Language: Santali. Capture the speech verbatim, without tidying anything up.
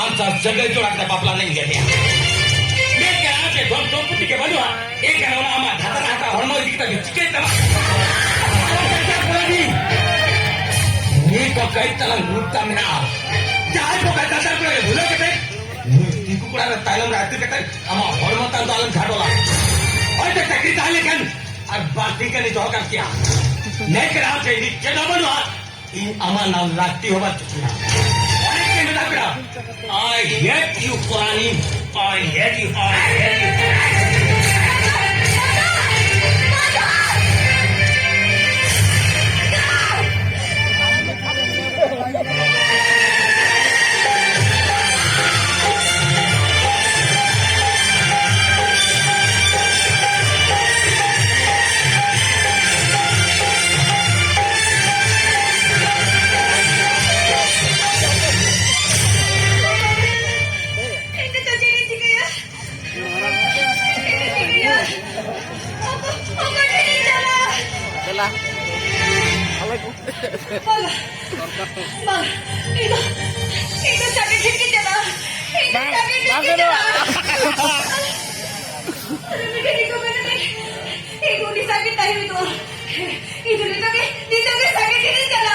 ᱟᱢ ᱥᱟᱶ ᱥᱟᱹᱜᱟᱹᱭ ᱡᱚᱲᱟ ᱠᱟᱛᱮ ᱵᱟᱯᱞᱟ ᱞᱮᱱ ᱜᱮ ᱢᱮᱭᱟ᱾ ᱢᱮᱱ ᱠᱟᱱᱟ ᱟᱢ ᱴᱷᱮᱱ ᱫᱷᱚᱱ ᱥᱚᱢᱯᱚᱛᱤ ᱜᱮ ᱵᱟᱹᱱᱩᱜᱼᱟ, ᱮᱱᱠᱷᱟᱱ ᱚᱱᱟ ᱟᱢᱟᱜ ᱫᱷᱟᱛᱟᱨ ᱦᱟᱥᱟ ᱦᱚᱲᱢᱚ ᱤᱫᱤ ᱠᱟᱛᱮ ᱫᱚ ᱪᱤᱠᱟᱹᱭ ᱛᱟᱢᱟ? ᱟᱢᱟᱜ ᱪᱟᱪᱟ ᱠᱚᱲᱟ ᱜᱮ ᱱᱤᱛ ᱫᱚ ᱠᱟᱹᱡ ᱛᱟᱞᱟᱝ ᱢᱩᱠᱛᱟ ᱢᱮᱱᱟᱜᱼᱟ᱾ ᱡᱟᱦᱟᱸᱭ ᱠᱚ ᱠᱟᱪᱟ ᱠᱚᱲᱟ ᱜᱮ ᱵᱷᱩᱞᱟᱹᱣ ᱠᱟᱛᱮ ᱱᱩᱭ ᱫᱤᱠᱩ ᱠᱚᱲᱟ ᱨᱮ ᱛᱟᱭᱱᱚᱢ ᱨᱮ ᱟᱹᱛᱩ ᱠᱟᱛᱮ ᱟᱢᱟᱜ ᱦᱚᱲᱢᱚ ᱛᱟᱢ ᱫᱚ ᱟᱞᱚᱢ ᱡᱷᱟᱴᱚᱞᱟ᱾ ᱦᱚᱭᱛᱳ ᱪᱟᱹᱠᱨᱤ ᱛᱟᱦᱮᱸ ᱞᱮᱱᱠᱷᱟᱱ ᱟᱨ ᱵᱟᱨ ᱫᱤᱱ ᱜᱟᱱ ᱫᱚᱦᱚ ᱠᱟᱢ ᱠᱮᱭᱟ᱾ ᱱᱮᱠ ᱨᱟᱦᱟ ᱛᱮ ᱱᱤᱛ ᱪᱮᱫ ᱦᱚᱸ ᱵᱟᱹᱱᱩᱜᱼᱟ᱾ ᱤᱧ ᱟᱢᱟᱜ ᱱᱟᱢ ᱞᱟᱹᱠᱛᱤ ᱦᱚᱸ ᱵᱟᱹᱪᱩᱜ ᱛᱤᱧᱟ᱾ ᱚᱱᱮ ᱪᱮᱫ ᱢᱮᱛᱟ ᱯᱮᱲᱟ? I hate you, ᱯᱚᱨᱟᱱᱤ᱾ I hate you, I hate you. ᱤᱧ ᱱᱤᱛᱚᱜ ᱪᱮᱫ ᱤᱧ ᱪᱤᱠᱟᱹᱭᱟ? ᱪᱮᱫ ᱤᱧ ᱪᱤᱠᱟᱹᱭᱟ? ᱚᱠᱚ-, ᱚᱠᱚᱭ ᱴᱷᱮᱱ ᱤᱧ ᱪᱟᱞᱟᱜᱼᱟ? ᱫᱮᱞᱟ᱾ ᱟᱞᱮ ᱠᱚ᱾ ᱵᱟᱝᱟ᱾ ᱵᱟᱝᱟ᱾ ᱤᱧ ᱫᱚ, ᱤᱧ ᱫᱚ ᱪᱟᱹᱠᱨᱤ ᱴᱷᱮᱱ ᱜᱤᱧ ᱪᱟᱞᱟᱜᱼᱟ᱾ ᱤᱧ ᱫᱚ ᱵᱟᱝ, ᱪᱟᱹᱠᱨᱤ ᱴᱷᱮᱱ ᱵᱟᱝ ᱜᱤᱧ ᱜᱟᱱᱚᱜᱼᱟ᱾ ᱪᱟᱞᱟᱜᱼᱟ᱾